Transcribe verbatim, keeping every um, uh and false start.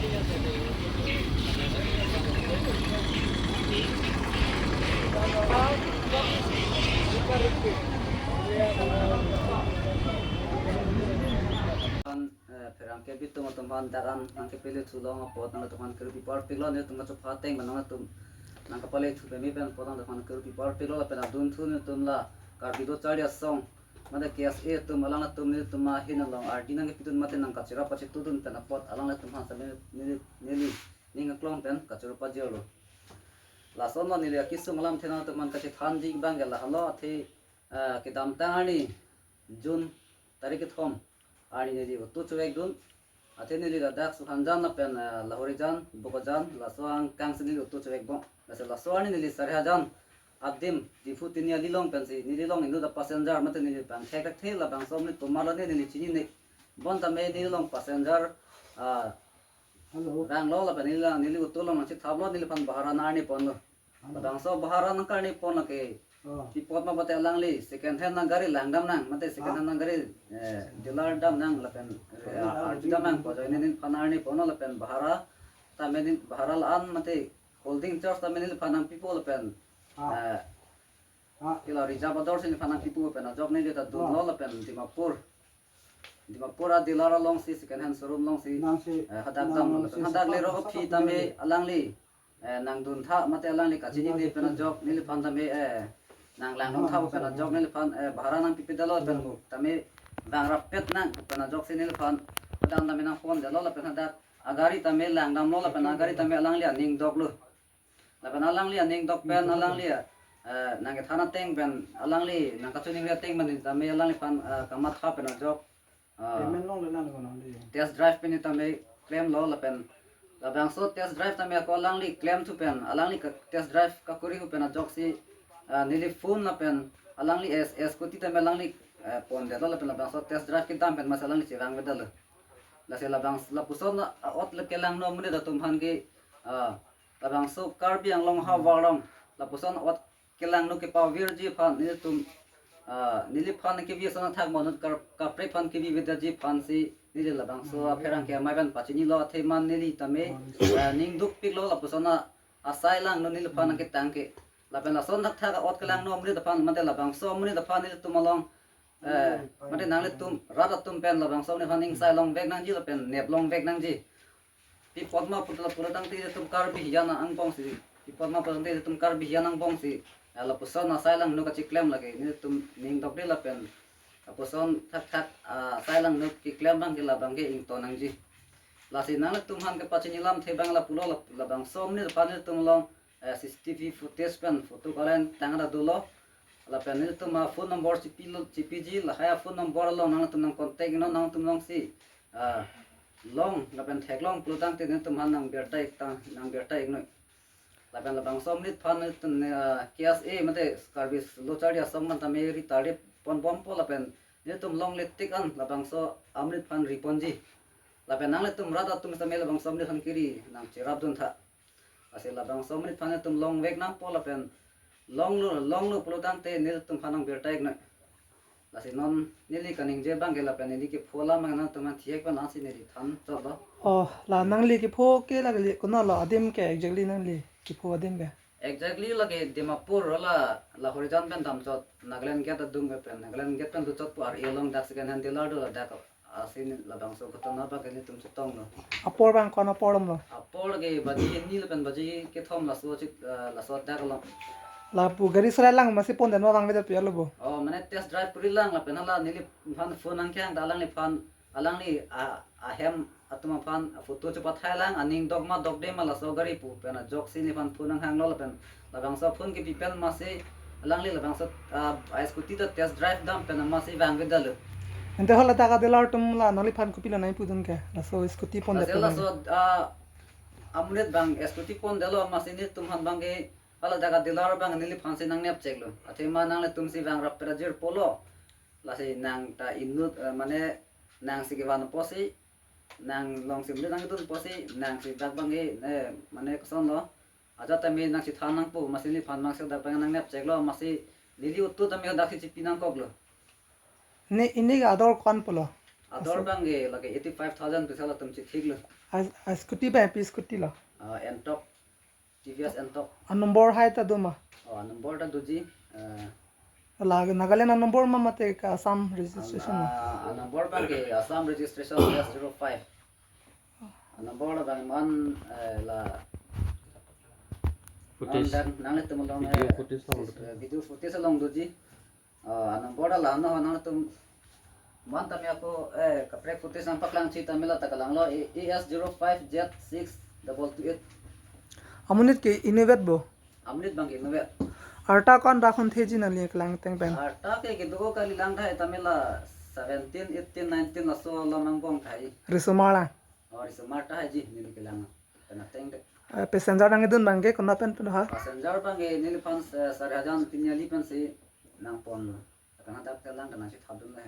Aphan, eh, pherangke abitum atum aphan dak an nangkepale thu along apot nangtum aphan kerup-i parpiklo, nelitum kachopha ateng ma nangtum nangkepale thu peme pen apot nangtum aphan kerup-i parpiklo, lapen adunthu nelitum la Karbi Lo Charli Asong mate K S A atum alanglitum nelitum ahin along ardi nangkepidun mate nangkacherap kachetudun pen apot alanglitum aphan sitame neli, neli ning aklong pen kachoro pajirlo. Lason lo neli akesung alamthe nangtum aphan kachethanji abang ke lahelo, athe, ah, kedamtang arni June tarik kethom arni neli auto chevekdun. Athe neli ladak Sukhanjan lapen, ah, Lahorijan, Bokajan, laso angkang si neli auto chevekbom. Lasi laso arni neli Sarihajan adim Diphu Tiniali along pensi neli along inut apassenger mate neli bang thek thekthe, labangso amonit komat lo ne neli chinine. Bonta me neli along passenger, ah, Hello. Vanglo lapen neli la, neli auto along nangchethaplo, neliphan bhara nangkarni ponlo. Hello. Labangso bhara nangkarni pon lake. Oh. Pi apot ma pulote alangli second hand nang gari langdam nang, mate second Ah. hand nang gari, eh, dealer dam nang lapen, eh, Hello. arju dam nang pu ajoine neliphan nangkarni ponlo lapen bhara tame neli bhara la-an mate holding charge tame neliphan nangpipo lapen, Ah. eh, Ah. ke la reserve ador si neliphan nangpipo pen ajok neli ta dunlo Ah. lapen Dimapur. Dimapur a dealer alongsi second hand showroom alongsi, Nangsi, eh, hadak nang dam nang lo. si Hadak support, lerok support aphi tame nang alangli, eh, nangduntha mate alangli kachinine Nang pen si ajok neliphan tame, eh, nanglangduntha Ah, pen ajok ah. neliphan, eh, bhara nangpipedetlo pen Ah. tame vangrap pet nang pen ajoksi neliphan hadak tame nangpondetlo lapen hadak agari tame langdamlo lapen agari tame alangli aning doklo. Lapen alangli aning dok pen alangli, eh, nangkethan ateng pen alangli nangkachiningri ateng pen tame alangliphan, eh, kamatha pen ajok, eh, Payment longle nang kono di. test drive pen tame klemlo lapen labangso test drive tame ako alangli klemthu pen alangli ke test drive kakori hu pen ajoksi, eh, neli phone lapen alangli es, es scooty tame alangli, eh, pondetlo lapen labangso test drive kedam pen masi alangli chevangvedetlo. Lasi labang lapuson a-ot le kelangno amonit atum aphan ke, ah, labangso Karbi Anglong havar along lapuson ot kelangno kepavirji aphan nelitum, ah, neliphan kevi ason athak mo inut kar-, kaprek aphan kevivedetji aphansi neli labangso apherangke amei pen pachinilo, athe man neli tame, ah, ning dukpiklo lapuson a-, asai langno neliphan ketang ke. Lapen lason thakthak ot kelangno amonit aphan mate labangso amonit aphan nelitum along, eh, mate nanglitum rat atum pen labangso neliphan ingsai longvek nangji lapen nep longvek nangji. Pi apot ma pulo pulo tangte itum Karbi hijan angbongsi. Pi apot ma pulo tangte itum Karbi hijan angbongsi. Eh, lapuson asai langno kachiklem lake nelitum ning dokde lapen lapuson thakthak, ah, asai langno keklem abang ke labang ke ington nangji. Lasi nanglitum aphan kepachini alamthe abang lapulo lap-, labangso amonit aphan nelitum along, eh, C C T V footage pen photo kalen tangda dolo. Lapen nelitum a phone number chipilo, chipiji, lahai a phone number along nangtum nangcontact iknon, nangtum alongsi, ah, long lapen theklong pulo tangte nelitum aphan nangbirta iktang, nangbirta iknoi. Lapen labangso amonit aphan nelitum, ah, K S A mate Karbi Lo Charli Asong aphan tame ri tari ponbompo lapen nelitum longle tik an labangso amonit aphan riponji. Lapen nanglitum rat atum tame labangso amonit aphan kiri nangcherapduntha. Lasi labangso amonit aphan nelitum longvek nangpo lapen longlo, longlo pulo tangte nelitum aphan nangbirta iknoi. Lasi non neli kaningje abang ke lapen neli kepho alam abang nangtum aphan thihek pen ansi neli thanchotlo. Oh, la nangli kepho ke la kali kono lo adim ke exactly nangli kepho adim ke? Exactly lake Dimapur la, Lahorijan pen damchot Nagaland gate adung ke pen Nagaland gate pen luchot pu ar-e along dak second hand dealer do ladak. Ansi labangso ghotona abang ke nelitum chetonglo. Apor abang ko-an apor damlo? Apor ke baji hini lapen baji kethom laso chit, eh, laso dak along. Lapu gari solai lang masi pondetma vangvedet pi alo bo? Oh, mane test drive kori lang lapen hala neliphan phone nangkehang ta alangliphan, alangli a, ahem atum aphan photo chepathai lang, aning dok ma dokde ma laso gari pu pen ajoksi neliphan phone nanghanglo lapen labangso phone kepi pen masi alangli labangso, ah, a scooty ta test drive dam pen masi vangvedetlo. Ante hala dak a dealer atum la nangliphan kopilo nangpudun ke? Laso scooty pondet Laso, pen. laso, ah, amonit abang scooty pondetlo masi nelitum aphan abang ke hala dak a dealer abang neliphansi nangnepcheklo. Athema nanglitumsi vangrap pera jirpolo. Lasi nang ta inut, eh, mane nangsi kevan apotsi, nang longsi monit nangdun apotsi, nangsi dak abang ke, eh, mane kosonlo. Ajat tame nangsi than nangpo, masi neliphan abangsi dak abang nangnepcheklo, masi neli auto tame daksi chipi nangkoklo. Ne, ini ke ador ko-an pulo? Ador abang ke lake eighty five thousand pisa latum chithik lo. A, a scooty abang pi scooty lo? Ah, Ntorq, T V S Ntorq. A number hai ta do ma? Oh, a number ta doji. Eh, la Nagaland a number ma mate ke Assam registration ma? Ah, a number abang ke Assam registration S zero five. A number abang man, eh, la footage. Nang dan, nanglitum along, video eh, footage along, eh, video footage along doji. Ah, a number la no, nangtum man tame ako, eh, kaprek footage nangpaklangji tame la ta kalang lo, A S zero five Z six double two eight. Amonit ke inutvet bo? Amonit abang ke inutvet. Arta ko-an dak hon theji nangli kelang ateng pen? Arta ke kedo kalilang tahai tame la seventeen, eighteen, nineteen laso alam angbong tahai. Risomar lang? Oh, risomar tahai ji neli kelang. Kena teng dek. Eh, passenger nangkedun abang ke konat pen pen ha? Passenger abang ke neliphan, eh, Sarihajan Tiniali pensi nangpon. Kena dak kelang kena si thadun le.